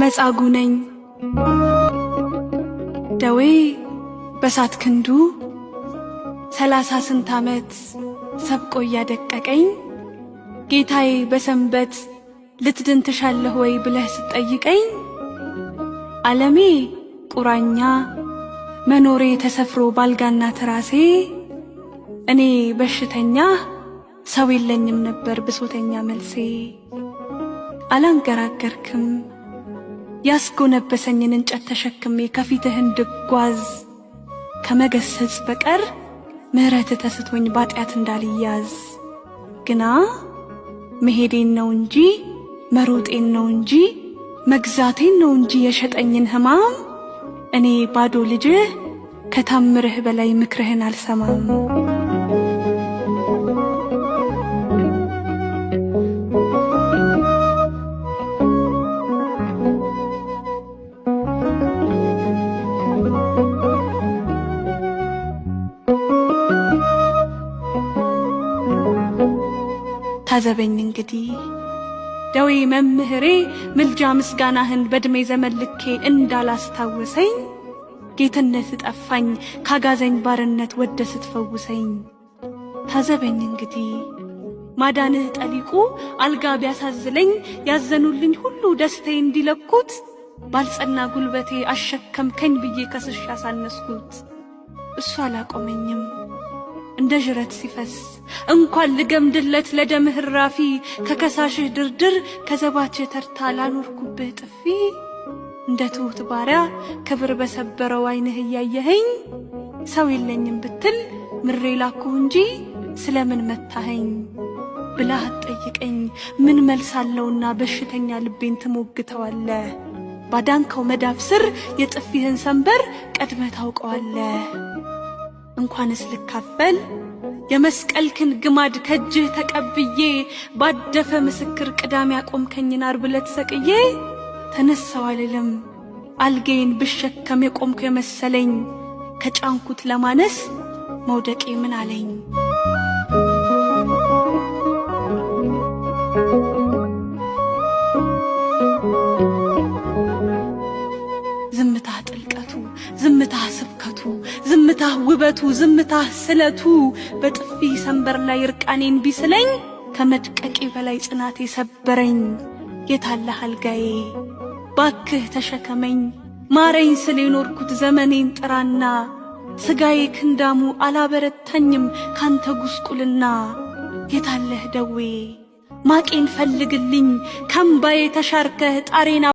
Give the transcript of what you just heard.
መጻጉ ነኝ ደዌ በሳት ክንዱ 30 ስንት ዓመት ሰብቆ እያደቀቀኝ፣ ጌታዬ በሰንበት ልትድን ትሻለህ ወይ ብለህ ስትጠይቀኝ፣ ዓለሜ ቁራኛ መኖሬ ተሰፍሮ ባልጋና ትራሴ፣ እኔ በሽተኛ ሰው የለኝም ነበር ብሶተኛ መልሴ። አላንገራገርክም፣ ያስጎነበሰኝን እንጨት ተሸክሜ ከፊትህ እንድጓዝ ከመገሰጽ በቀር ምሕረት ተስቶኝ ባጢአት እንዳልያዝ፣ ግና መሄዴን ነው እንጂ መሮጤን ነው እንጂ መግዛቴን ነው እንጂ የሸጠኝን ሕማም፣ እኔ ባዶ ልጅህ ከታምርህ በላይ ምክርህን አልሰማም። ታዘበኝ እንግዲህ ደዌ መምህሬ፣ ምልጃ ምስጋናህን በዕድሜ ዘመን ልኬ እንዳላስታወሰኝ፣ ጌትነት ጠፋኝ ካጋዘኝ ባርነት ወደ ስትፈውሰኝ። ታዘበኝ እንግዲህ ማዳንህ ጠሊቁ አልጋ ቢያሳዝለኝ፣ ያዘኑልኝ ሁሉ ደስታዬ እንዲለኩት፣ ባልጸና ጉልበቴ አሸከምከኝ ብዬ ከስሽ ያሳነስኩት እሱ አላቆመኝም። እንደ ዥረት ሲፈስ እንኳን ልገምድለት ለደምህ እራፊ፣ ከከሳሽህ ድርድር ከዘባችህ ተርታ ላኖርኩብህ ጥፊ፣ እንደ ትሁት ባሪያ ክብር በሰበረው ዓይንህ እያየኸኝ፣ ሰው የለኝም ብትል ምሬ ላኩህ እንጂ ስለምን መታኸኝ ብላህ አትጠይቀኝ። ምን መልስ አለውና በሽተኛ ልቤን ትሞግተዋለህ? ባዳንከው መዳፍ ስር የጥፊህን ሰንበር ቀድመህ ታውቀዋለህ። እንኳንስ ልካፈል የመስቀልክን ግማድ ከእጅህ ተቀብዬ፣ ባደፈ ምስክር ቅዳሜ ያቆምከኝን ዓርብ ዕለት ሰቅዬ ተነሳው አልልም። አልጋዬን ብሸከም የቆምኩ የመሰለኝ፣ ከጫንኩት ለማነስ መውደቄ ምን አለኝ? ዝምታህ ጥልቀቱ፣ ዝምታህ ስብከቱ፣ ዝምታህ ውበቱ፣ ዝምታህ ስለቱ፣ በጥፊ ሰንበር ላይ እርቃኔን ቢስለኝ ከመድቀቄ በላይ ጽናቴ ሰበረኝ። የታለህ አልጋዬ? ባክህ ተሸከመኝ፣ ማረኝ ስል የኖርኩት ዘመኔን ጥራና፣ ስጋዬ ክንዳሙ አላበረታኝም ካንተ ጉስቁልና። የታለህ ደዌ? ማቄን ፈልግልኝ፣ ከምባዬ ተሻርከህ ጣሬና